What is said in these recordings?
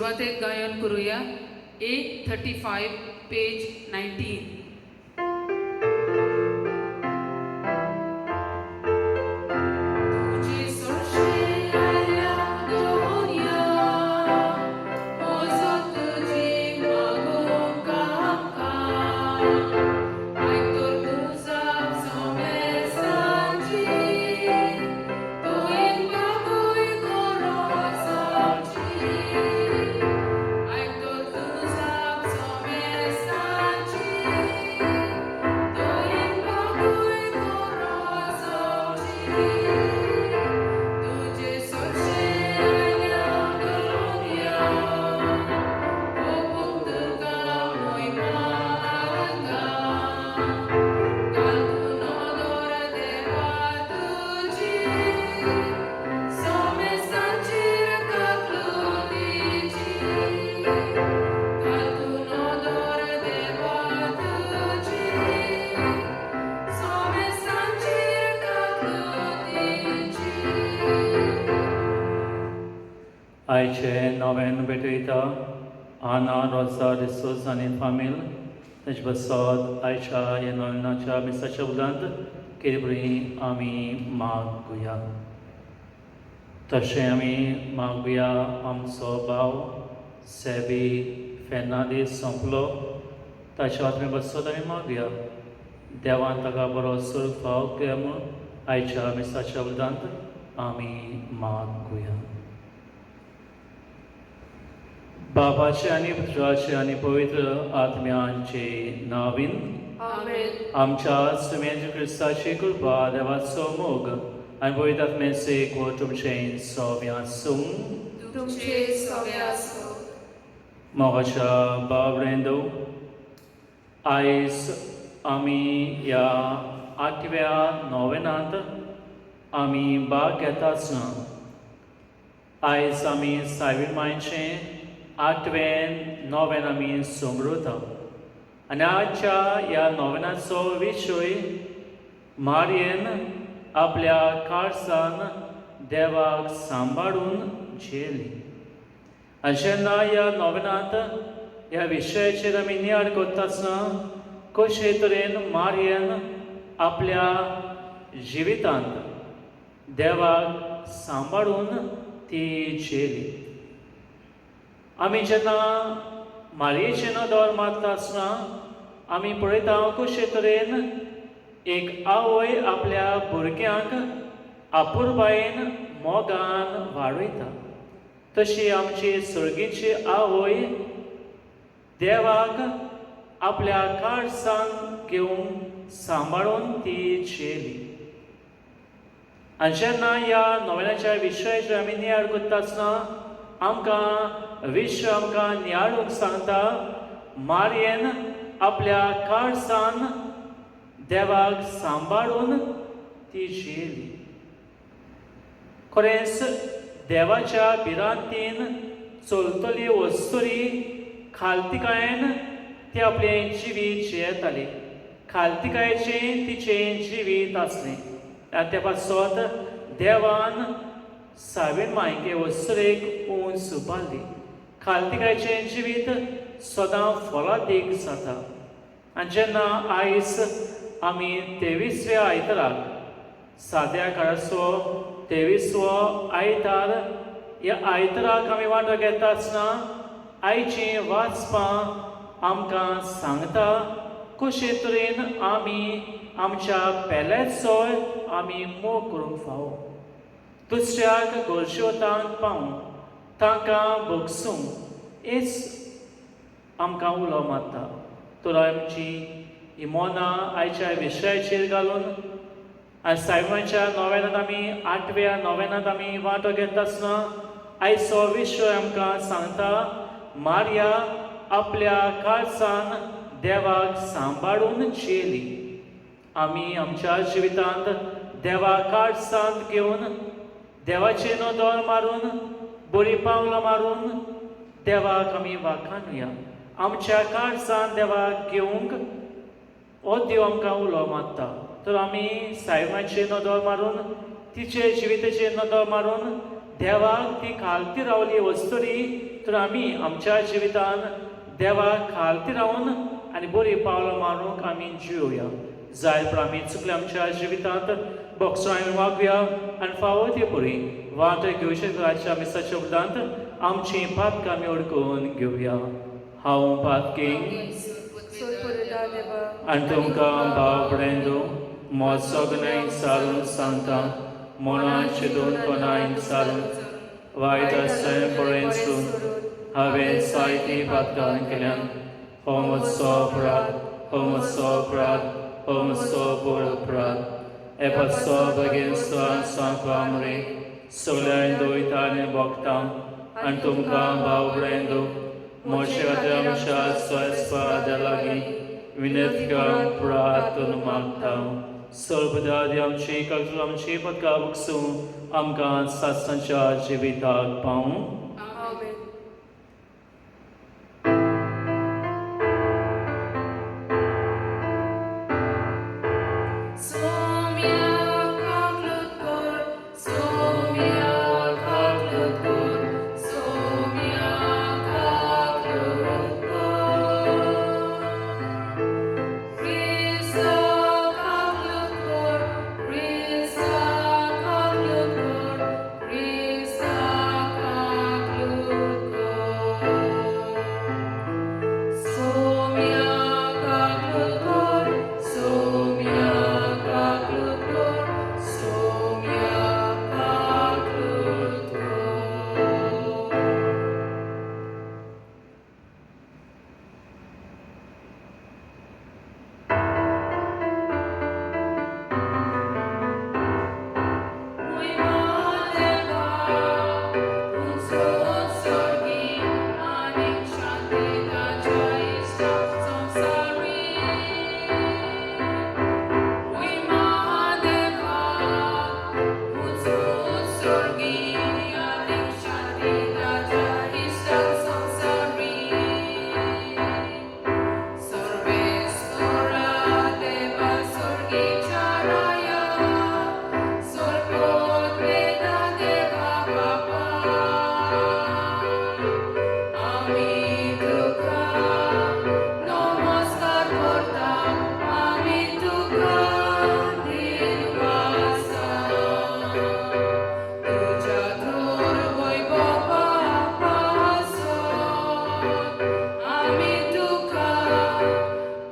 सुरवातेक गायन करुया 835 पेज 19. तुझे सोडशे आयल्या दोन्या, म्हजो तुजी मागूंक आमकां. आयक तर तूं जाप सोमेसाची, तुवें बापूय गोरोजाची. आयक तर तूं जाप सोमेसाची, तुवें बापूय गोरोजाची. तुझे सोडशे आयल्या दोन्या, ओपूंक तुका मोयमा आरंगा. घाल तूं नदर देवा तुजी, सोमेसांचेर काकलुतीची. घाल तूं नदर देवा तुजी, सोमेसांचेर काकलुतीची. आयचे नव्यान भेटयता आना रोजा डिसोज आनी फामील तांचे बसत आयच्या ह्या नव्याच्या मिसाच्या उदांत केरी आमी मागुया. तशें आमी मागुया आमचो भाव सेबी फेर्नांदीस सोंपलो ताच्या आत्मे बसत आमी मागुया देवान ताका बरो सुर्ग फाव केलो म्हूण आयच्या मिसाच्या उदांत आमी मागुया. बाबाचे आनी पुत्राचे आनी पवित्र आत्म्यांचे नावीन. आमेन. आमच्या सुमेज क्रिस्ताची कृपा, देवाचो मोग आनी पवित्र आत्म्याचे एकवट तुमचें सोव्या आसूं. तुमचे सगळे आसूं. मोगाच्या बाबरेंदो, आयज आमी ह्या आठव्या नोवेनांत आमी भाग घेताच ना. आयज आमी सायबीण मांयचें आठवें नोवेन आमी समृता आनी आजच्या ह्या नोवेनाचो विशय मारयेन आपल्या काळसान देवाक सांबाळून झेली. आनी जेन्ना ह्या नोवेनांत ह्या विशयाचेर आमी नियाळ करता आसतना कशे तरेन मारयेन आपल्या जिवितांत देवाक सांबाळून ती झेली. आमी जेन्ना मारयेचें नदर मारता आसतना आमी पळयता कशे तरेन एक आवय आपल्या भुरग्यांक आपुरबायेन मोगान वाडयता, तशी आमची सर्गीची आवय देवाक आपल्या काळसान घेवन सांबाळून ती झेली. आनी जेन्ना ह्या नोवेनाच्या विशयाचेर आमी नियाळ करता आसतना आमकां विश्व आमकां नियाळूंक सांगता मारयेन आपल्या काळसान देवाक सांबाळून ती झेली. खरेंच देवाच्या भिरांतीन चलतली वस्तुरी खालतिकायेन ती आपलें जिवीत जियेताली. खालतिकायेचें तिचें जिवीत आसलें आनी ते पासत देवान सायबीण मायके वस्तुरेक उंच उबारली. खालतिकायेचें जिवीत सदां फळादीक जाता. आनी जेन्ना आयज आमी तेवीसव्या आयताराक, साद्या काळाचो तेवीसवो आयतार, ह्या आयताराक आमी वांटो घेता आसतना आयचीं वाचपां आमकां सांगता कशे तरेन आमी आमच्या पेल्याचोय आमी मोग करूंक फावो, दुसऱ्याक गरजेवतांक पावूं, तांकां भोगसूंक हेच आमकां उलो मारता. तर आमची ही मनां आयच्या विशयाचेर घालून आनी सायबाच्या नोवेनांत आमी आठव्या नोवेनांत आमी वांटो घेता आसतना आयचो विशय आमकां सांगता मारया आपल्या काळसान देवाक सांबाळून झेली. आमी आमच्या जिवितांत देवा काळसांत घेवन देवाचें नदर मारून बरीं पावलां मारून देवाक आमी वाखाणुया. आमच्या काळसान देवाक घेवंक हो देव आमकां उलो मारता. तर आमी सायबाचेर नदर मारून, तिचे जिविताचेर नदर मारून देवाक ती खालती रावली वस्तुरी तर आमी आमच्या जिवितान देवाक खालती रावन आनी बरी पावलां मारूंक आमी जियोया. जाय पण आमी चुकले आमच्या जिवितांत, बोक्सो आमी वागया आनी फावो ते परी वाट घेवचे आमच्या मिसाच्या उपरांत आमची पातकां आमी ओडकून घेवया. हांव पातकी सोलपुरता देवा आनी तुमकां भाव भयणींनो म्हजो न्हय सारून सांगता, मना चिंतून कोणाय सारून वायट आसलें बरें सोडून हांवें जायतीं पातकां केल्यान. हो म्हजो अपराध, हो म्हजो अपराध, हो म्हजो व्हड अपराध. एपाचो बेगीन सांगपा मरे सगळ्यां दोयता आनी भोगता आनी तुमकां भाव भयणींनो म्हजे खातीर आमच्या स्वस्पा लागीं विनंती करूंक प्रार्थना मागता. सर्वदादी आमची कागद आमची पदकां बगसूं आमकां सासांच्या जिविताक पावूं. आमेन. Somia kaklukor, somia kaklukor, somia kaklukor. Krista kaklukor, Krista kaklukor, Krista kaklukor. Somia kaklukor, somia kaklukor, somia kaklukor. Muy madeva, un sol sorgi, anik shanti tacha samsari. Muy madeva, un sol sorgi, anik shanti tacha samsari. Sarvesvara deva sorgi charaya, sorpotveda deva bapa. Ami tuka namaskar korta, ami tuka dinvasa. Tuja thur vaibhava paso, ami tuka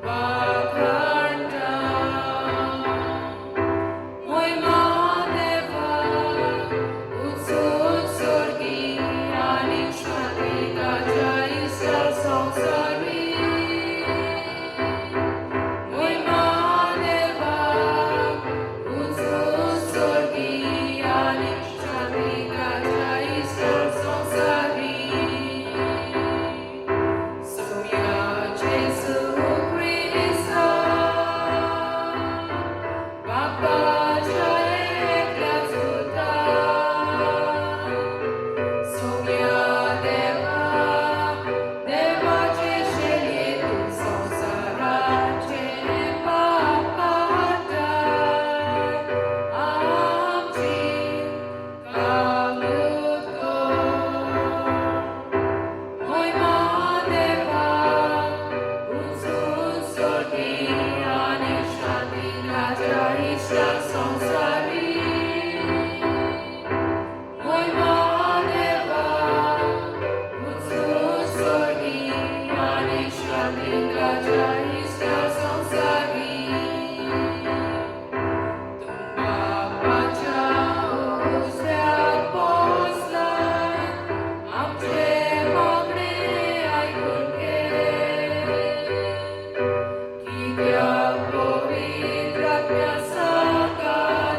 vakarta. Moi Mahadeva, utsun sorgi, anik shanti tacha isha samsari. Moi Mahadeva, utsun sorgi, anik shanti tacha isha samsari. Somya Jesu Krista, Bapa Jaya Eklatsuta. Somya Deva, Deva Cheshelietu Samsara Chepapata. Amchi Kalutko. Moi Mahadeva, utsun sorgi, anik shanti tacha isha samsari. Moi Mahadeva, utsun sorgi, anik shanti tacha isha samsari. Tumbapacha usya posla, amche magne aikunke. Kitya pavitratmya sangai,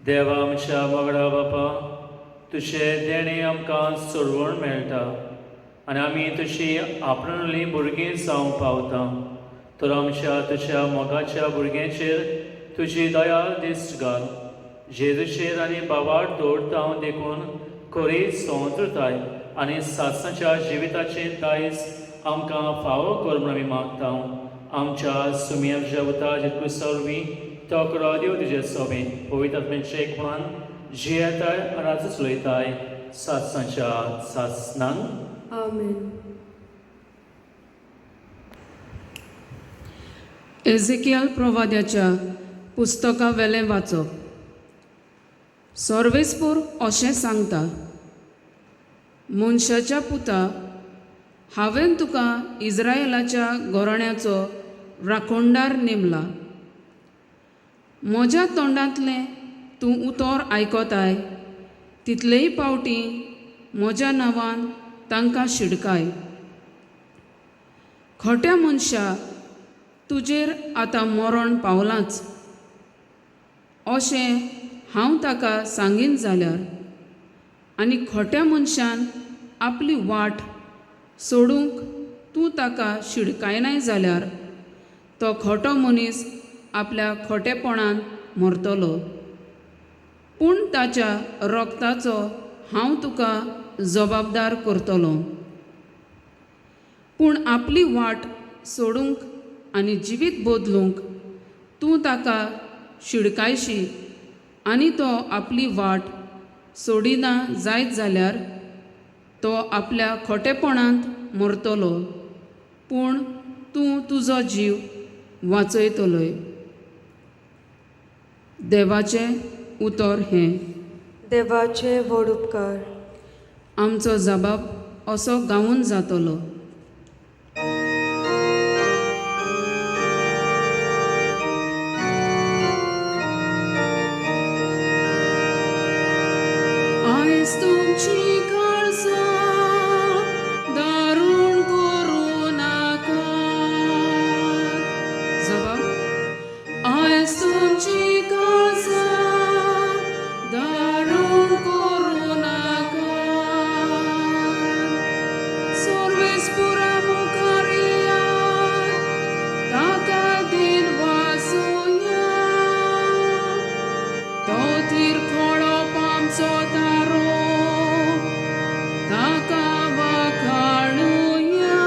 देवा आमच्या मोगडा बापा, तुजें देणें आमकां सोडवण मेळटा आनी आमी तुजी आपणालीं भुरगीं जावंक पावता. तर आमच्या तुज्या मोगाच्या भुरग्यांचेर तुजी दया दिश्ट घाल. जेजूचेर आनी बाबार दवरता हांव देखून खरी स्वतंत्रताय आनी सासणाच्या जिविताचें दायज आमकां फावो कर म्हूण आमी मागता. आमच्या सुमया तुज्या उता जेजू वरवीं तो करो देव तुजे सोबें पवित्र आत्म्याचे एकपणान जियेताय राजू चलयताय सासणाच्या सासणांक. आमेन. एझेकियल प्रवाद्याच्या पुस्तका वेलें वाचप. सर्वेस्पूर अशें सांगता, मनशाच्या पुता, हांवें तुका इज्रायलाच्या घराण्याचो राखणदार नेमला. म्हज्या तोंडांतलें तूं उतर आयकताय तितलेय पावटी म्हज्या नांवान तांकां शिडकाय. खोट्या मनशा, तुजेर आतां मरण पावलांच अशें हांव ताका सांगीन जाल्यार, आनी खोट्या मनशान आपली वाट सोडूंक तूं ताका शिडकायनाय जाल्यार, तो खोटो मनीस आपल्या खोटेपणान मरतलो, पूण ताच्या रोगताचो हांव तुका जबाबदार करतलो. पूण आपली वाट सोडूंक आनी जिवीत बदलूंक तूं ताका शिडकायशी आनी तो आपली वाट सोडिना जायत जाल्यार, तो आपल्या खोटेपणांत मरतलो, पूण तूं तुजो जीव वाचयतलोय. देवाचें उतर हें. देवाचे व्हड उपकार. आमचो जबाब असो गावून जातलो. आयज तुमची काळजां दारूण करूं नाकात. जबाब, आयज तुमची काळजां दारूण करूं नाकात. सर्वेस्पुरा मुखार येयात, ताका दिन वाचुया. तो थीर खळप आमचो तारो, ताका वाखाणुया.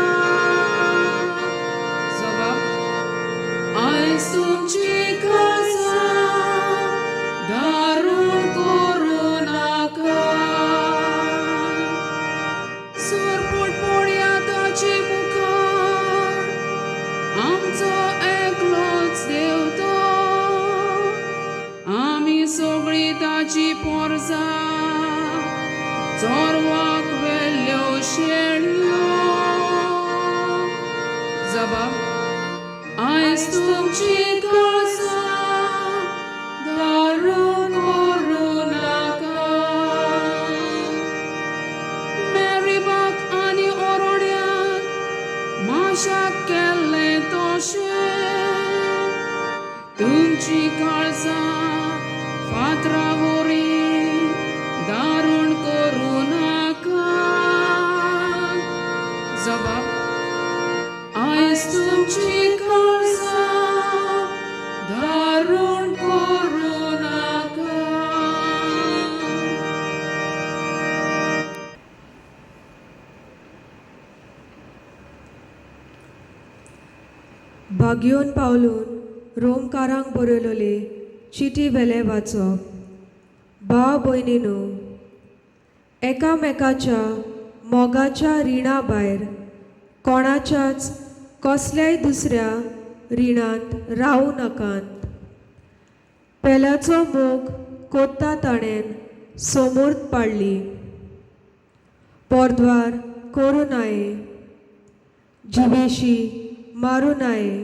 जबाब, आयज तुमची काळजां दारूण करूं नाका. सरपट पडया ताचे मुखार, आमचो एकलोच देव तो. आमी सगळीं ताची पोरसां, चोरवाक वेल्ल्यो शेळयो. जबाब, आयज तुमची काळजां दारूण करूं नाका. मेरीबाक आनी ओरोड्याक माशाक केल्लें तशें, तुमची काळजां फातरा वरी दारूण करूं नाका. जबाब, आयज तुमची काळजां दारूण करूं नाका. भाग्योन पावलून रोमकारांक बरयलोले चिटी वेलें वाचप. भाव भयणीनू, एकामेकाच्या मोगाच्या रिणा भायर कोणाच्याच कसल्याय दुसऱ्या रिणांत रावूं नाकात. पेल्याचो मोग कोत्ता ताणें समोर पाडली. पोरद्वार करूं नाये, जिवेशी मारूं नाये,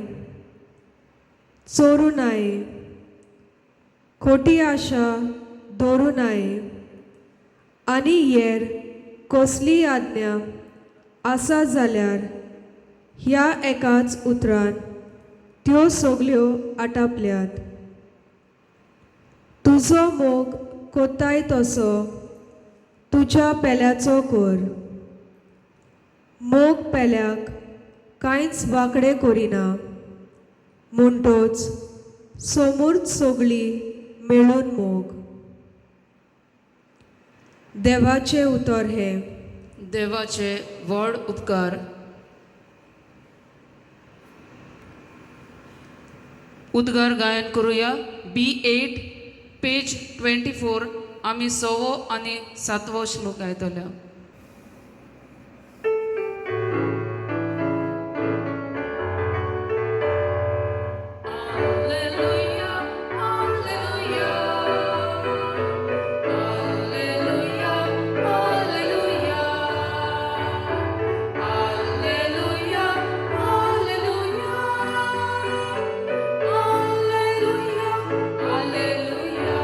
चोरूं नाये, खोटी आशा दवरूं नाये आनी हेर कसलीय आज्ञा आसा जाल्यार ह्या एकाच उतरान त्यो सगल्यो आटापल्यात. तुजो मोग कोताय तसो तुज्या पेल्याचो कर. मोग पेल्याक कांयच वांकडें करिना, म्हणटोच समूर्त सगळी मेळून मोग. देवाचें उतर हें. देवाचे व्हड उपकार. उद्गार गायन करुया. B8 page 24. आमी 6वो आनी 7वो श्लोक गायतले. Alleluia, Alleluia, Alleluia, Alleluia, Alleluia, Alleluia, Alleluia, Alleluia.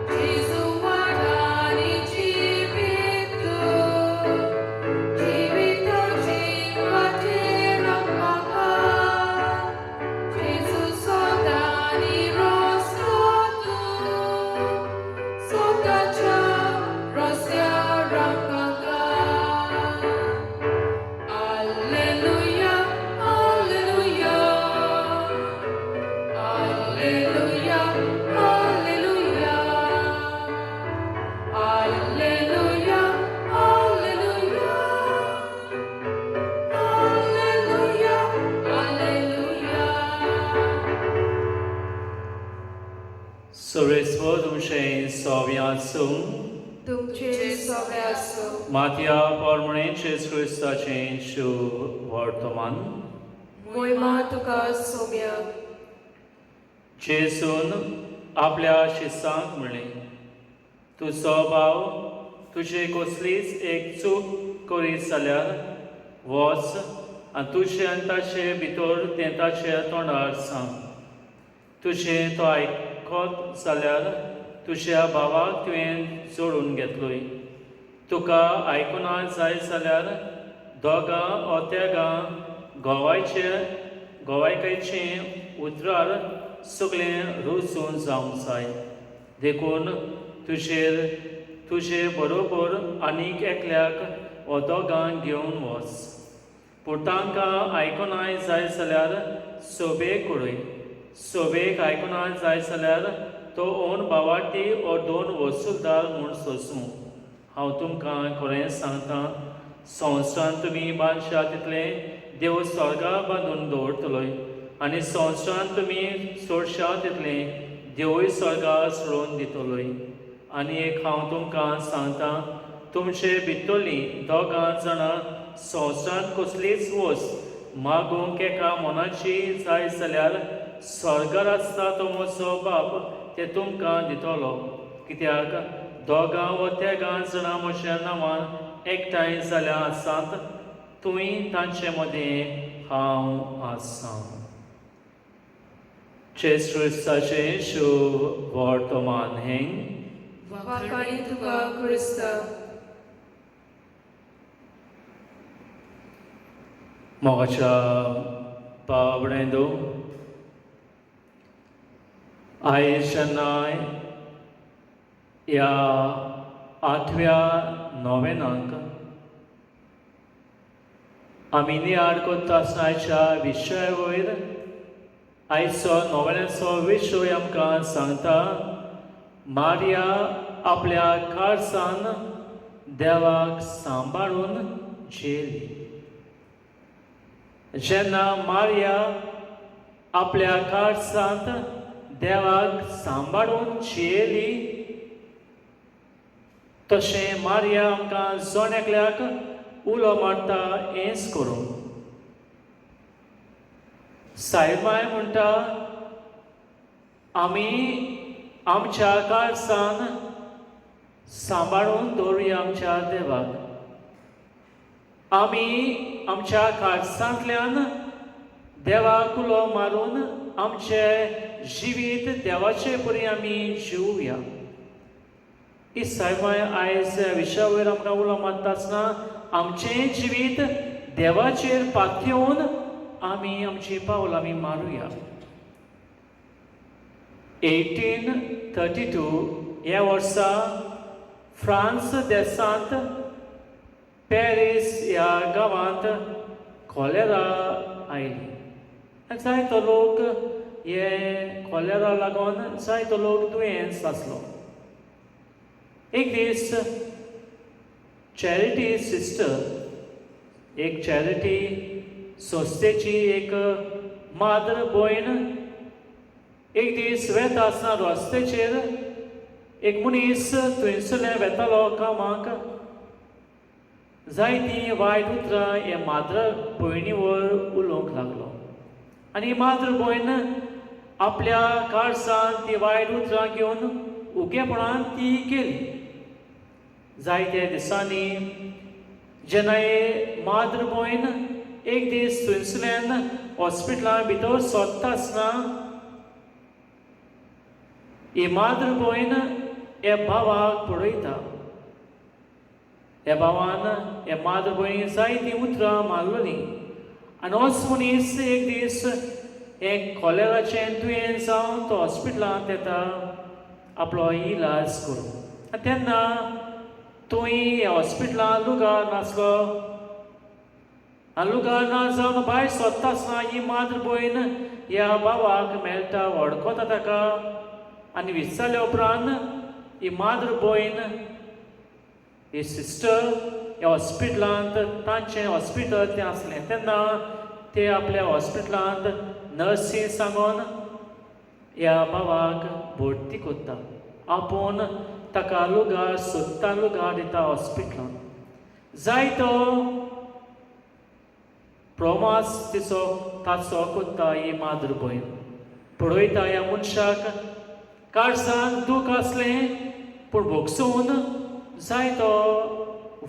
Gesù guardani जीवितो, जीवितो जीवते रंगाका. Gesù sodani rostotu, sotacha rosya rangaka. Alleluia, Alleluia, Alleluia, Alleluia, Alleluia, Alleluia, Alleluia, Alleluia. सर्वेस्पर तुमचें सोव्या आसूं. तुमचे सगळे आसूं. मातया पोरमुणें जेजू क्रिस्ताचें शुभ वर्तमान. मोयमा तुका सोम्या. जेजून आपल्या शिसांक म्हणलें, तुजो भाव तुजे कसलीच एक चूक करीत जाल्यार वच आनी तुजे आनी ताचे भितर तें ताच्या तोंडार सांग. तुजें तो आयकत जाल्यार तुज्या भावाक तुवें जोडून घेतलोय. तुका आयकुना जाय जाल्यार दोगां ओ तेगां गोवायचे गोवायकायचें उतरार सगळें रुजून जावंक जाय. देखून तुजेर तुजे बरोबर आनीक एकल्याक वो दोगांक घेवन वच. पूण तांकां आयकुनाय जाय जाल्यार सोबेक उडय. सोबेक आयकुना जाय जाल्यार तो ओन बावाटी ओ दोन वसुलदार म्हूण सोसूं. हांव तुमकां खरें सांगता, संवसारांत तुमी बांदशात तितलें देव स्वर्गा बांदून दवरतलोय आनी संवसारांत तुमी सोडशात तितलें देवूय स्वर्गा सोडून दितलोय. आनी एक हांव तुमकां सांगता, तुमचे भितरलीं दोगां जाणां संवसारांत कसलीच वस्त मागूंक एका मनाची जाय जाल्यार स्वर्गार आसता तो म्हजो बाप ते तुमकां दितलो. कित्याक दोगां वा तेगां जाणां म्हज्या नांवान एकठांय जाल्या आसात, तुंय तांचे मदें हांव आसां. जेजू क्रिस्ताचें शुभ वर्तमान हें. वाखाणी तुका क्रिस्ता. मोगाच्या पावणेंदो, आयज जेन्ना ह्या आठव्या नोवेनाक आमी नियाळ करता आसतना आयच्या विशया वयर, आयचो नोवेनाचो विशय आमकां सांगता, मारिया आपल्या काळजान देवाक सांबाळून झेली. जेन्ना मारिया आपल्या काळजांत देवाक सांबाळून झेली, तशें मारिया आमकां जण एकल्याक उलो मारता हेंच करूंक. साईमाय म्हणटा, आमी आमच्या काळजान सांबाळून दवरुया आमच्या देवाक. आमी आमच्या काळजांतल्यान देवाक उलो मारून आमचें जिवीत देवाचे परी आमी जिवया. ही सायबाय आयज विशया वयर आमकां उलो मारता आसतना आमचें जिवीत देवाचेर पातयेवन आमी आमची पावलां आमी मारुया. 1832 ह्या वर्सा फ्रांस देसांत पॅरीस ह्या गांवांत कॉलेरा आयली आनी जायतो लोक हे कॉलेरा लागून जायतो लोक दुयेंस आसलो. एक दीस चॅरिटी सिस्टर, एक चॅरिटी संस्थेची एक माद्र भयण एक दीस वेता आसतना रस्त्याचेर एक मनीस थंयसरल्यान वेतालो कामाक. जायतीं वायट उतरां हे माद्र भयणीवर उलोवंक लागलो आनी माद्र भयण आपल्या काळजान ती वायट उतरां घेवन उगेपणान ती गेली. जायत्या दिसांनी जेन्ना हे माद्र भयण एक दीस थंयसरल्यान हॉस्पिटलां भितर सोदता आसतना ही माद्र भयण ह्या भावाक पळयता. ह्या भावान ह्या माद्र भयणी जायतीं उतरां मारलेलीं आनी होच मनीस एक दीस हें कॉलेराचें दुयेंस जावन तो हॉस्पिटलांत येता आपलो इलाज करूंक. आनी तेन्ना थंय ह्या हॉस्पिटलांत लुगार नासलो आनी लुगार ना जावन भायर सोदता आसतना ही माद्र भयण ह्या भावाक मेळटा, वळखता ताका आनी विचारल्या उपरांत ही माद्र भयण, ही सिस्टर ह्या हॉस्पिटलांत, तांचें हॉस्पिटल तें आसलें तेन्ना ते आपल्या हॉस्पिटलांत नर्सी सांगून ह्या भावाक भरती करता, आपोवन ताका लुगार सोदता, लुगार दिता हॉस्पिटलांत. जायतो प्रोमास तिचो ताचो करता ही माद्र भयण. पळयता ह्या मनशाक काळजान दूख आसलें पूण भोगसून जायतो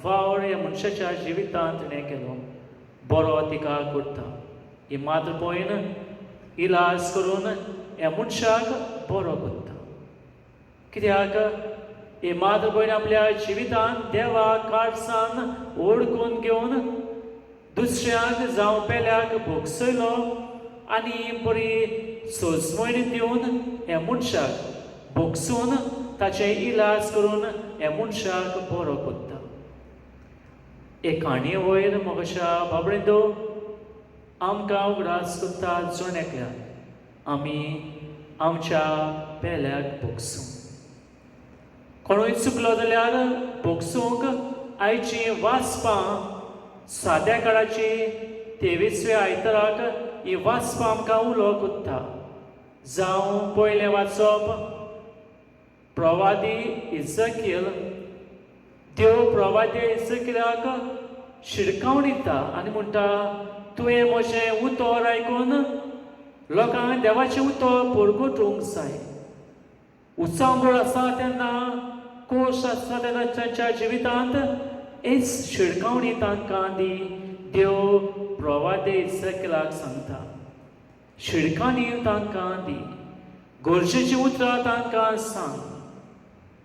वावर ह्या मनशाच्या जिवितांत तिणें केलो, बरो तिका करता. ही माद्र भयण इलाज करून ह्या मनशाक बरो करता. कित्याक ही माद्र भयण आपल्या जिवितांत देवाक काळजान ओळखून घेवन दुसऱ्याक जावं पेल्याक भोगसयलो आनी बरी सोजमणी दिवन ह्या मनशाक भोगसून ताचें इलाज करून ह्या मनशाक बरो करता. एक काणये वयर मोगशा बाबडेंदो आमकां उगडास करता जण एकल्यान आमी आमच्या पेल्याक भोगसूं. कोणूय चुकलो जाल्यार भोगसूंक आयचीं वाचपां साद्या काळाची 23व्या आयताराक ही वाचपां आमकां उलो करता. जावं पयलें वाचप प्रवादी इजकील, देव प्रवादी इजकिलाक शिडकावण दिता आनी म्हणटा तुवें म्हजें उतर आयकून लोकांक देवाचें उतर परगटूंक जाय. उचांबळ आसा तेन्ना, कोश आसता तेन्ना तांच्या जिवितांत हेच शिडकावणी तांकां दी. देव प्रवादे इजकिलाक सांगता शिडकावणी तांकां दी, गरजेचीं उतरां तांकां सांग.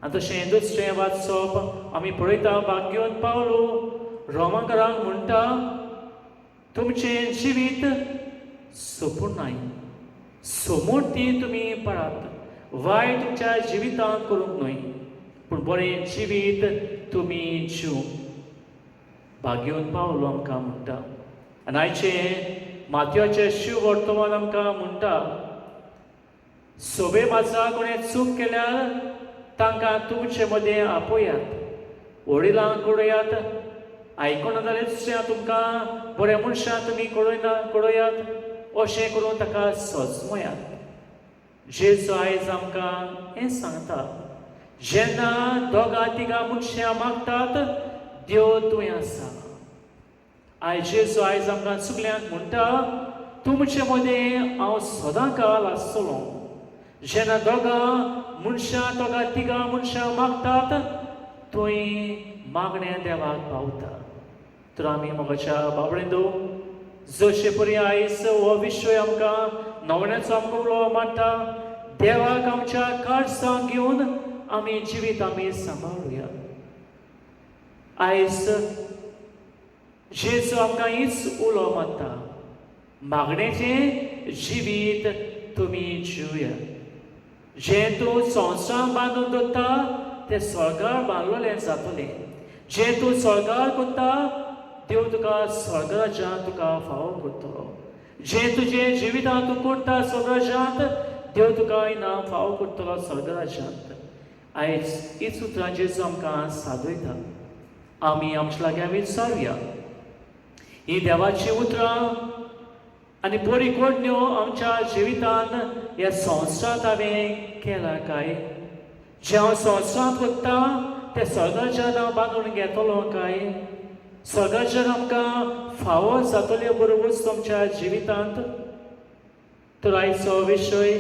आनी तशें दुसरें वाचप आमी पळयता भाग्योन पावलो रोमाकरांक म्हणटा तुमचें जिवीत सोंपून नाय, सोमोर्ती तुमी पळात, वायट तुमच्या जिवितांत करूंक न्हय पूण बरें जिवीत तुमी जिवंक. भाग्योन पावलो आमकां म्हणटा. आनी आयचें मातयाचें शिव वर्तमान आमकां म्हणटा सोबे माझा कोणें चूक केल्यार तांकां तुमचे मदें आपोयात, वडिलांक कळयात, आयकना जाल्यार दुसऱ्या तुमकां बऱ्या मनशां तुमी कळयना कळयात, अशें करून ताका सजमयात. जेजू आयज आमकां हें सांगता जेन्ना दोगां तिगां मनशां मागतात देव तुवें आसा. आयज जेजू आयज आमकां सगल्यांक म्हणटा तुमचे मदें हांव सदां काल आसतलो. जेन्ना दोगां मनशां दोगां तिगां मनशां मागतात थंय मागणें देवाक पावता. तर आमी मोगाच्या बाबडेंदो जशे परी आयज हो विशय आमकां नवण्याचो आमकां उलो मारता देवाक आमच्या काळजांक घेवन आमी जिवीत आमी सांबाळुया. आयज जेजू आमकां हीच उलो मारता मागणेचें जिवीत तुमी जिवया. जें तूं संवसार बांदून दवरता तें स्वर्गार बांदलेलें जातलें. जें तूं स्वर्गार करता देव तुका स्वर्गराज्यांत तुका फावो करतलो. जें तुजें जिवितांत तूं करता स्वर्गराज्यांत देव तुका इनाम फावो करतलो स्वर्गराज्यांत. आयज हीच उतरां जेजू आमकां सादयता. आमी आमच्या लागीं विचारुया ही देवाचीं उतरां आनी बरी कोडण्यो आमच्या जिवितांत ह्या संवसारांत हांवें केलां काय? जें हांव संवसारांत वता तें स्वर्गाच्यान हांव बांदून घेतलो काय? स्वर्गाच्यान आमकां फावो जातल्यो बऱ्यो वस्तू आमच्या जिवितांत? तर आयचो विशय,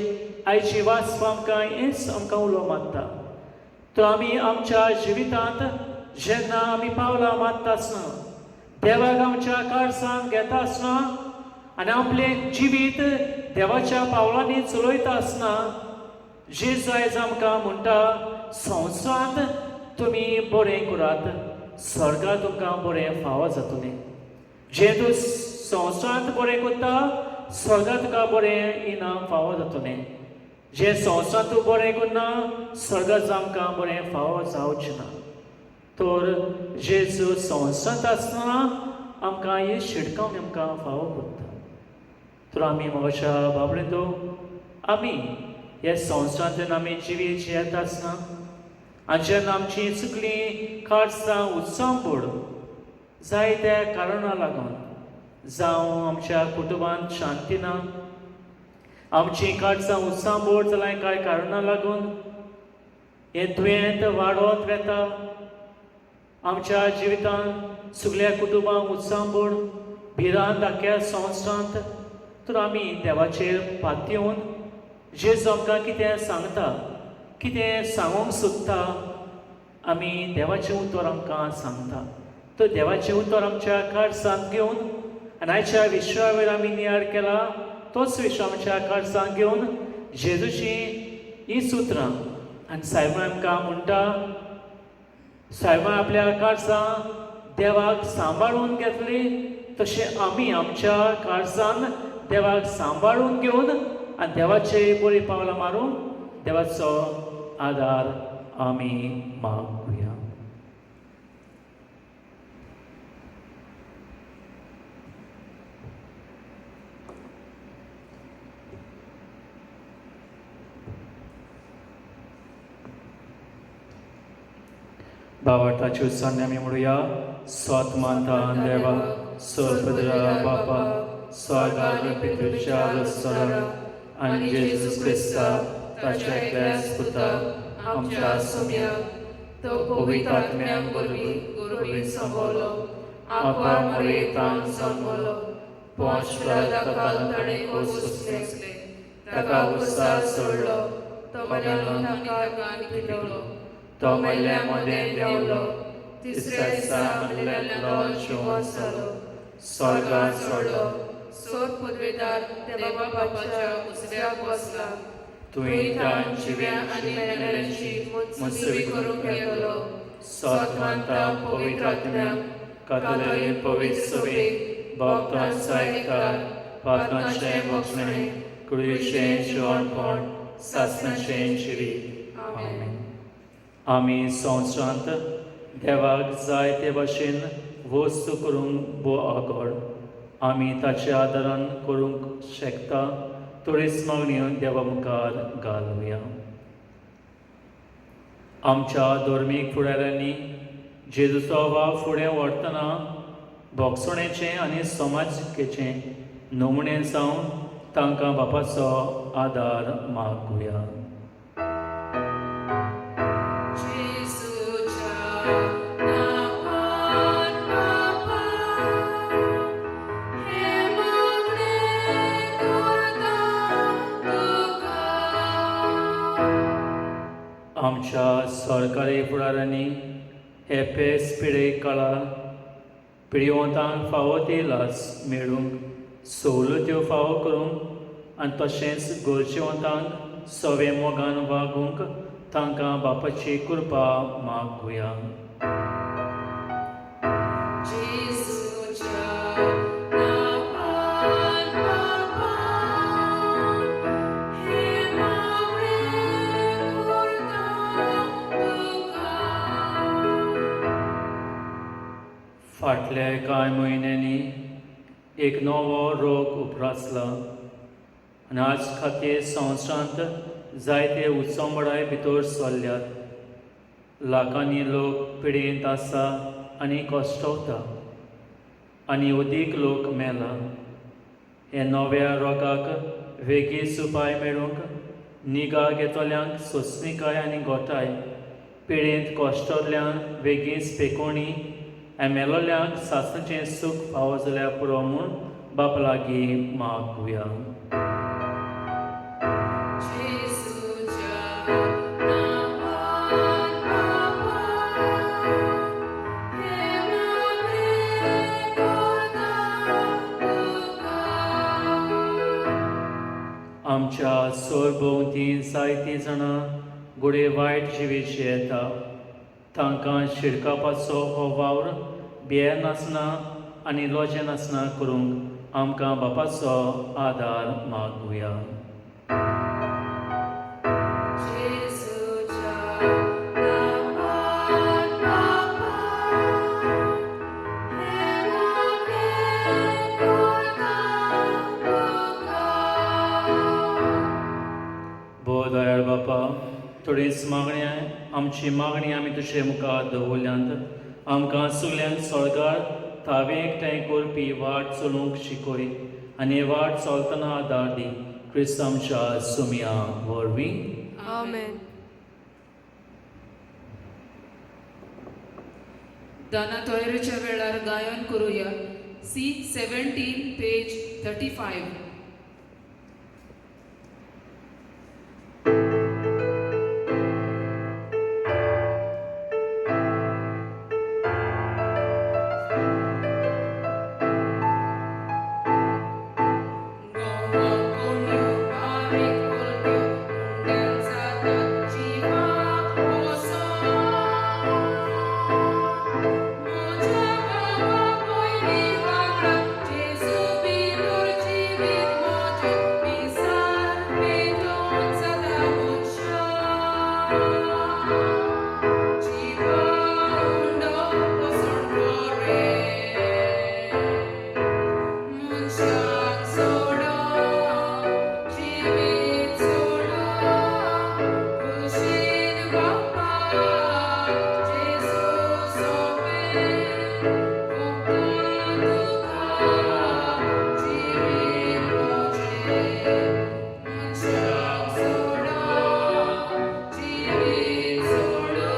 आयची वाचप आमकां हेच आमकां उलो मारता. तर आमी आमच्या जिवितांत जेन्ना आमी पावलां मारता आसतना, देवाक आमच्या काळजान घेता आसतना आनी आपलें जिवीत देवाच्या पावलांनी चलयता आसतना जेजू आयज आमकां म्हणटा, संवसारांत तुमी बरें करात, स्वर्गांत तुमकां बरें फावो जातलें. जें तूं संवसारांत बरें करता स्वर्गांत तुका बरें इनाम फावो जातलें. जें संवसारांत तूं बरें करना स्वर्गांत आमकां बरें फावो जावचें ना. तर जेजू संवसारांत आसतना आमकां ही शिटकावणी आमकां फावो करता. तर आमी मोगाच्या बाबडेंतो आमी ह्या संवसारांतल्यान आमी जिवीत जियेता आसतना आनी जेन्ना आमची चुकली काळजां उत्सांबूड जायत्या कारणां लागून, जावं आमच्या कुटुंबांत शांती ना, आमची काळजां उत्सांबूड जाल्यार कांय कारणां लागून हें दुयेंत वाडत वेता, आमच्या जिवितांत सगल्या कुटुंबांक उत्सांबूड भिरांत दाखया संवसारांत, तर आमी देवाचेर पातयेवन जेजू आमकां कितें सांगता, कितें सांगूंक सोदता, आमी देवाचें उतर आमकां सांगता. तर देवाचें उतर आमच्या काळजांत घेवन आनी आयच्या विश्वा वयर आमी नियाळ केला तोच विश्व आमच्या काळजांत घेवन जेजूची ही सुत्रां आनी सायबा आमकां म्हणटा, सायबा आपल्या काळजां देवाक सांबाळून घेतली तशें आमी आमच्या काळजान देवाक सांबाळून घेवन आनी देवाचे बरी पावलां मारून देवाचो आदार आमी मागुया. भावार्थाची उत्साह आमी म्हणुया, स्वत मानता देवा सर्वपदरा बापा स्वर्गार पितृच्या रस्तरा आनी जेजू क्रिस्ता ताच्या एकल्याच पुता आमच्या सोम्या तो पवित्र आत्म्या वरवीं गुरुवीन सांगलो, आपा मरेतान सांगलो, पोंच पिलाताकाल ताणें कोसले, ताका उत्साह सोडलो, तो मेलो ताका आनी दिलो, तो मेल्ल्या मदें देंवलो, तिसऱ्या दिसा मेल्ल्यांतलो जिवंत जालो, स्वर्गार चडलो, सोद पदवेदार देवा बापाच्या उजव्याक बसला, तुवें ताण जिव्या आनी मेल्ल्यांची मुसवी मुसवी करूंक येतलो. सत मानता पवित्र आत्म्याक कातलेले पवित्र सभेक भक्तांचो एकठार पातकांचें मोक्षणें कुडीचें जिवणपण सासणाचें जिवीत. आमेन. आमी संवसारांत देवाक जाय ते भाशेन वस्तू करूंक भोव आगोळ आमी ताच्या आदारान करूंक शकता थोडीच मागण्यो देवा मुखार घालुया. आमच्या धर्मीक फुडाऱ्यांनी जेजूचो वाव फुडें व्हरतना भोगसणेचें आनी समाजकेचें नमुने जावन तांकां बापाचो आदार मागुया. जेजूच्या नांवान बापा, हें मागणें करता तुका. आमच्या सरकारी फुडाऱ्यांनी हे पेस पिळे काळार पिळवंतांक फावो ती लास मेळूंक सवलत्यो फावो करूंक आनी तशेंच गरजेवंतांक सवे मोगान वागूंक तांकां बापाची कृपा मागुया. जेजूच्या नांवान बापा, हें मागणें फाटल्या कांय म्हयन्यांनी एक नवो रोग उप्रासला आनी आज खातीर संवसारांत जायते उचंबळाय भितर सरल्यात. लाखांनी लोक पिडेंत आसा आनी कश्टवता आनी अदीक लोक मेला. हे नव्या रोगाक वेगींच उपाय मेळूंक निगा घेतल्यांक सोंसणीकाय आनी गोठाय, पिडेंत कश्टल्यांक वेगींच पेकोणी आनी मेलोल्यांक सासणाचें सूख फावो जाल्यार पुरो म्हूण बापा लागीं मागुया. जेजूच्या नांवान बापा, हें मागणें करता तुका. आमच्या सरभोंवती जायतीं जाणां घडये वायट जिवीत जियेता. तांकां शिरकावपाचो हो वावर भियेनासतना आनी लजेनासतना करूंक आमकां बापाचो आदार मागुया. जेजूच्या नांवान बापा, हें मागणें करता तुका. भोव दयाळ बापा, थोडीच मागणी, आमची मागणी आमी तुजे मुखार दवरल्यांत. आमकां सगल्यांक स्वर्गार थावे एकठांय करपी वाट चलूंक शिकय आनी वाट चलतना आदार दी, क्रिस्त आमच्या सुमया वरवीं. आमेन. दाना तोयरेच्या वेळार गायन करूया C 17 page 35. Goa कोण्यो बारीक उलट्यो उंड्यान जातात जिवा वोसोन. म्हज्या बाबा पयलीं वांगडा जेजू भितर जिवीत म्हजें मिसाल पेटोवन जाता मनशां. जिवा उंडो पसण कोरे मनशाक सोडो, जिवीत सोडो, खुशीन बापा जेजू सोंपें फक्त तुका जिवीत म्हजें. मनशाक सोडो, जिवीत सोडो,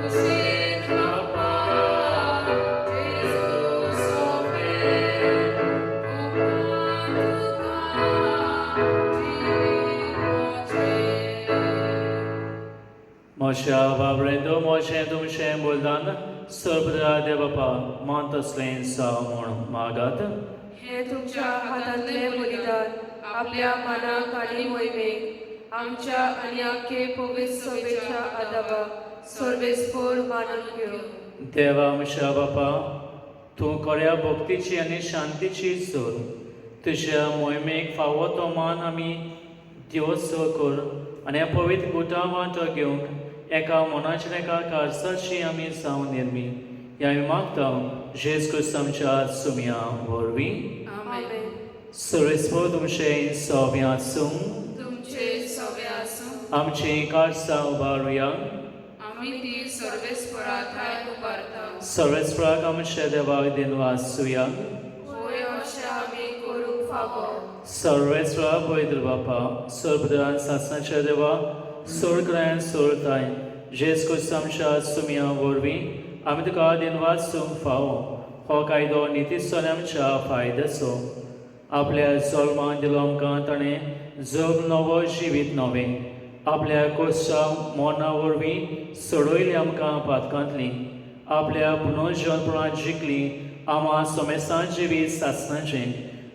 खुशीन बापा जेजू सोंपें फक्त तुका जिवीत म्हजें. म्हज्या बाबरेंदो, म्हजें तुमचें बलिदान सर्वदा देव बापा मान तसलें जावं म्हूण मागात. हें तुमच्या हातांतलें बलिदान आपल्या मनाक आनी मोहिमेक, आमच्या आनी आख्खे पवित्र सभेच्या आदाबाक सर्वेस्पोर मानून घेवं. देवा आमच्या बापा, तूं खऱ्या भक्तीची आनी शांतीची जोर. तुज्या मोहिमेक फावो तो मान आमी दिवोत्सव कर आनी ह्या पवित्र गुटा वांटो घेवंक एका मनाच्या एका काळजाची आमी जावन निर्मी, ह्या आमी मागता जेज क्रिस्त आमच्या सुमया वरवीं. आमेन. आमेन. सर्वेस्पोर तुमचें सोबें आसूं. तुमचे सवे आसूं. आमचीं काळजां उबारुया. आमी ती सर्वेस्परा ठाय उबारता. सर्वेस्पराक आमच्या देवाक दिनवासुया. होय, अशें आमी करूंक फावो. सर्वेस्परा, पवित्र बापा, सर्वदान सासणाच्या देवा, सोळक्रायन सोळताय जेज क्रिस्त आमच्या सुमया वरवीं आमी तुका दिनवासूंक फावो. हो कायदो नितीचो आनी आमच्या फायद्याचो. आपल्या जल्मान दिलो आमकां ताणें जग नवो जिवीत नवें. आपल्या कोर्सा मरणा वरवीं सोडयली आमकां पातकांतली. आपल्या पुनर्जनपणांत जिखली आमा सोमेसान जिवीत सासणाचें.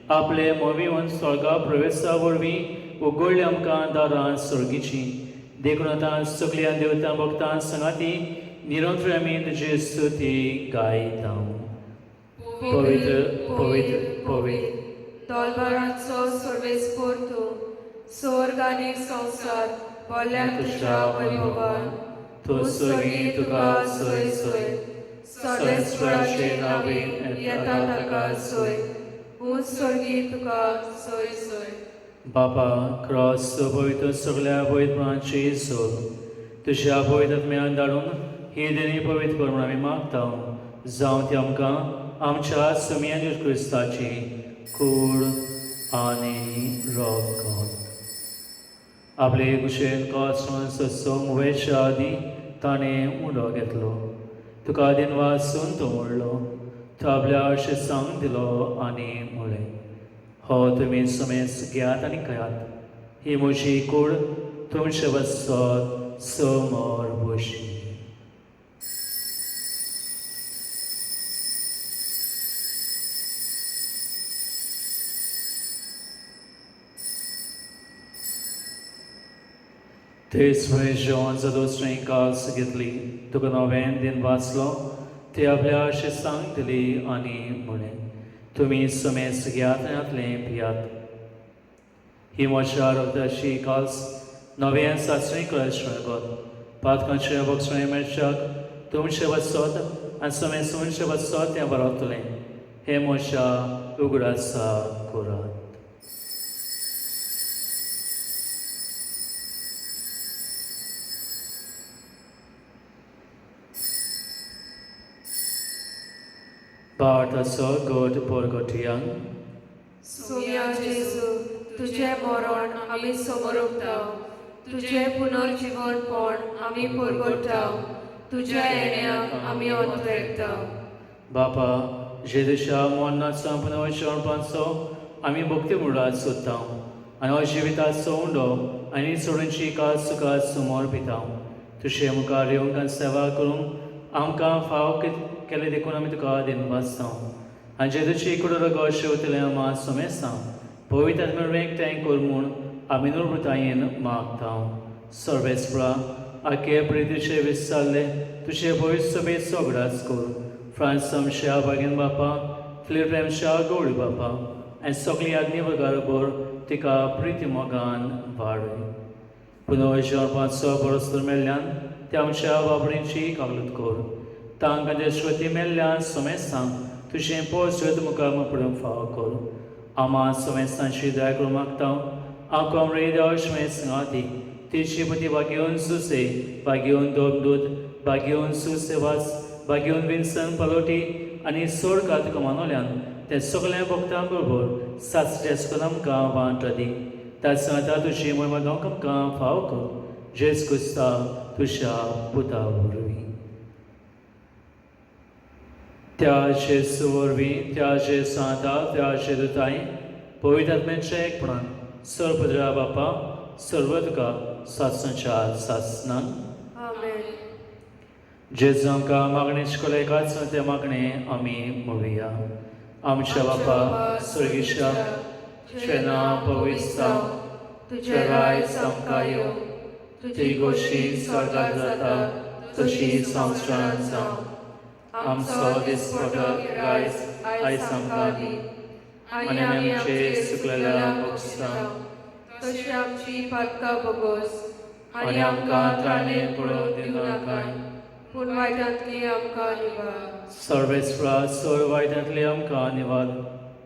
आपले मोवीवन स्वर्गा प्रवेशा वरवीं उगडली आमकां दारां स्वर्गीचीं. देखून आतां सगल्या देवतां भक्तां संगाती निरंतर आमी तुजी स्तुती गायता. पवित्र, पवित्र, पवित्र, दोलबारांचो सर्वेस्पोर तूं, स्वर्ग आनी संवसार भरल्यात तुज्या वैभवान. तूं स्वर्गी तुका सोय सोय. सर्वेस्पराचे नांवेन येता ताका सोय, ऊंच स्वर्गी तुका सोय सोय. बापा क्रॉस पवित्र सगल्या पवित्रपणाची सोड तुज्या पवित्र आत्म्यान धाडून ही देणी पवित्र कर म्हूण आमी मागता, जावं ती आमकां आमच्या सुमया जेजू क्रिस्ताची कूड आनी रगत. आपले कुशेन कॉस सोंग वयच्या आदीं ताणें उंडो घेतलो, तुका दिनवासून तो म्हणलो, तो आपल्या अशें सांग दिलो आनी म्हळें, हो तुमी समेस घेयात आनी खायात, ही म्हजी कूड तुमचे वचत समोर बशी. तेच फुडें जेवण दुसरें कास घेतली, तुका नव्यान दिन वाचलो, ते आपल्या अशें सांग दिली आनी म्हळें, तुमी समेस घेयात आनी हातलें पियात, ही म्हज्या रगताची कास नव्यान सासणी कळत पातकांचे बक्षणे मेळच्याक तुमचे वचत आनी समेस तुमचे वचत तें बरोवतलें, हें म्हज्या उगडासा करात. भारताचो गट पोरगोटियांक सोम्या जेजू, तुजें मरण आमी समोरता, तुजें पुनर्जीवनपण आमी परगटा, तुज्या येण्याक आमी अंतरेता. बापा जेजूच्या मरणाचो पुनर्जीवनपणाचो आमी भक्ती मुळात सोदता आनी हो जिविताचो उंडो आनी सोडूनची कास तुका समोर पिता. तुजे मुखार येवंक आनी सेवा करूंक आमकां फाव केलें देखून आमी तुका दिनवासता. आनी जेजूची कुडो रगत शेवतलें आमा सोमेसां पवित्र मेळून एकठांय कर म्हूण आमी नृतायेन मागता. सर्वेस्परा आखे प्रितीचे विसरले तुजे पवित्र सभेचो उगडास कर. फ्रांस आमच्या बागेन बापा, फिलीप आमच्या गौडी बापा आनी सगळी आज्ञे बरोबर तिका प्रिती मोगान वाडय. पुनर्जीवनपाचो बरोसर मेल्ल्यान ते आमच्या बाबडीची कागलत कर. तांकां देशवती मेल्ल्यान समेस्तांक तुजें पोस मुखार पडूंक फावो कर. आमा समेस्तांची दया करूंक मागता. आंव रे देव सांगाती तिची पती बागेवन सुसे बागेवन दोमदूत बागेवन सुसेवास बागेवन विन्सन पलोटी आनी सोड तुका मानवल्यान ते सगळ्या भक्तां बरोबर सासऱ्या सुखान आमकां वांटो दी. त्या सांगता तुजी मोहिमा गावंक आमकां फाव कर. जेज क्रिस्ता तुज्या पुता वरवीं. त्या जेजू वरवीं, त्या जे सांता, त्या जे दुताय पवित्र आत्म्याच्या एकपणान सर्वपद्रा बापा सर्व तुका सासणाच्या सासणाक. आमेन. जेजू आमकां मागणें शिकयलें एकाच तें मागणें आमी म्हणुया. आमच्या बापा स्वर्गीच्या, तुजें नांव पवित्र जावं, तुजें राज आमकां येवं, तुजी गोशी स्वर्गात जाता तशी संवसारांत जावं. आमचो दिसपटो रायस आयज आमकां दी आनी आमी आमचे चुकलेल्या बगसता तशी आमची पातकां बगोस आनी आमकां त्राणेर पडोवंक दिवं नाकाय, पूण वायटांतली आमकां निवार. सर्वेस्परा सोर वायटांतली आमकां निवार.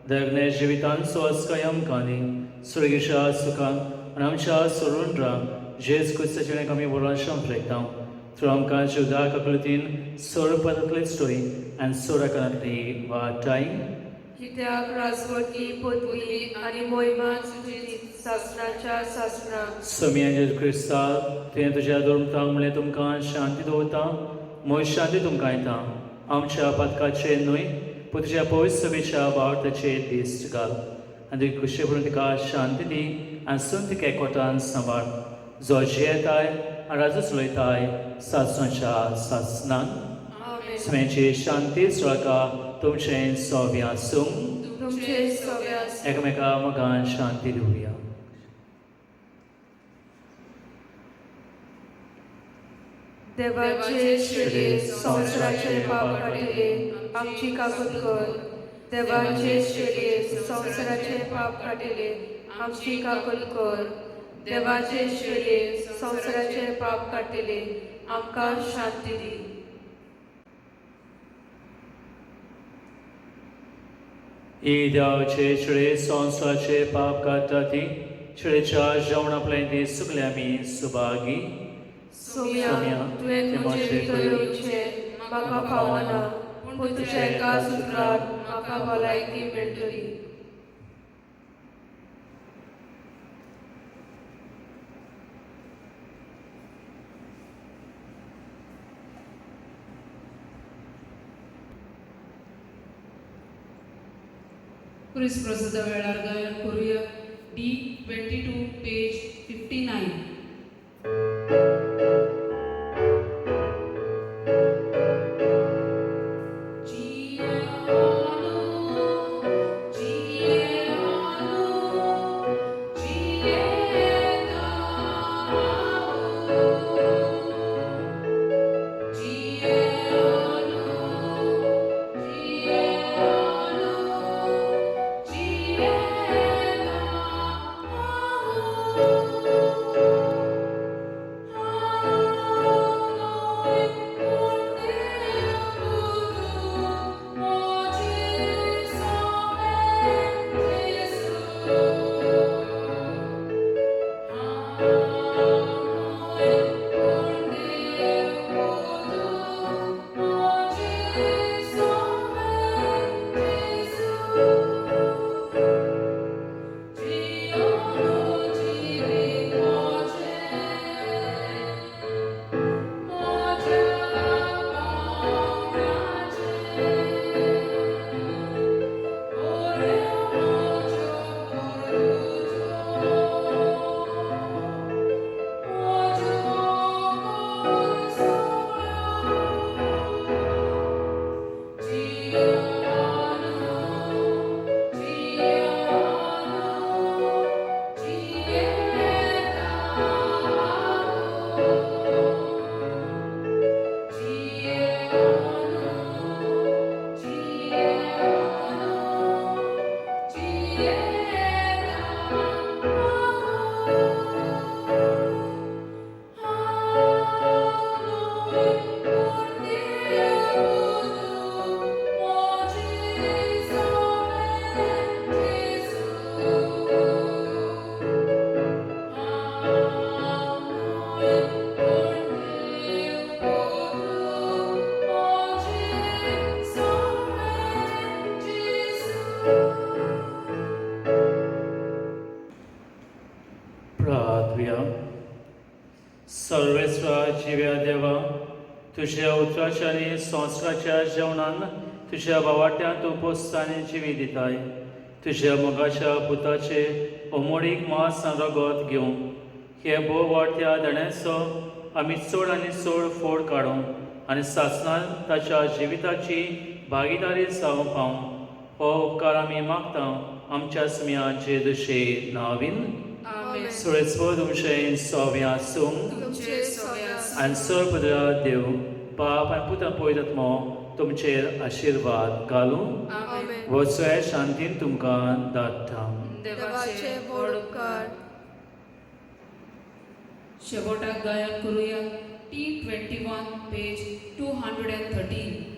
दगणे जिवितान सोसकाय आमकां दी स्वर्गीच्या सुखान आनी आमच्या सोडून जेज क्रिस्ताचें आमी बरो शंपरेकता. थ्रू आमकां जिवदाक आकृतीन सोर पदांतली स्टोरी आनी सोराकानांतली वाटाय. कित्याक राजवटी पदवी आनी मोहिमा तुजी सासणाच्या सासणाक. समिया जेजू क्रिस्ता, तुवें तुज्या दुर्मतांक म्हणलें तुमकां शांती दवरता, म्हज शांती तुमकां येता. आमच्या पातकाचे न्हय पूण तुज्या पवित्र सभेच्या बावटाचे दीस घाल आनी तुजी खुशे पडून तिका शांती दी आनी सून तिका एकवटान सांबाळ, जो जियेताय आनी राजू चलयताय सासणाच्या सासणाक. आमेन. समेची शांती सुळका तुमचें सोव्या आसूं. तुमचे सगळे आसूं. एकामेका मोगान शांती दिवया. देवाचे शिरे संवसाराचे पाप काडिले आमची काकूत कर. देवाचे शिरे संवसाराचे पाप काडिले आमची काकूत कर. देवाचे शिरे संवसाराचे पाप काडिले आमकां शांती दी. ही देवाचे छळे संवसाराचे पाप काडटा ती छळेच्या जेवणा आपले सुकले आमी सुभागी. सोम्या, तुवें म्हजे भितर येवचें म्हाका फावना, पूण तुज्या एका सुत्रान म्हाका भलायकी मेळटली. क्रिस प्रसादा वेळार गायन करूया D 22 page 59. प्रार्थया. सर्वेस्वरा जिव्या देवा, तुज्या उतराच्या आनी संस्काराच्या जेवणान तुज्या बावाट्यान तूं पोसता आनी जिवी दिताय. तुज्या मोगाच्या पुताचे अमोडीक मांस आनी रगत घेवन हे भोव वाडट्या देण्याचो आमी चड आनी चड फोड काडूं आनी सासणान ताच्या जिविताची भागिदारी जावंक पावूं, हो उपकार आमी मागता आमच्या सुम्या जेजूचे नांवीन. आमेन. सुरेस्वर तुमचें सोव्या आसूं. तुमचे सवे आसूं. आनी सर्वपदरा देव बाप आनी पुता पवित्र आत्मो तुमचेर आशिर्वाद घालूं. आमेन. वचोया शांतीन तुमकां धाडटा. देवाचे व्हड उपकार. शेवटाक गायन करूया T 21 page 213.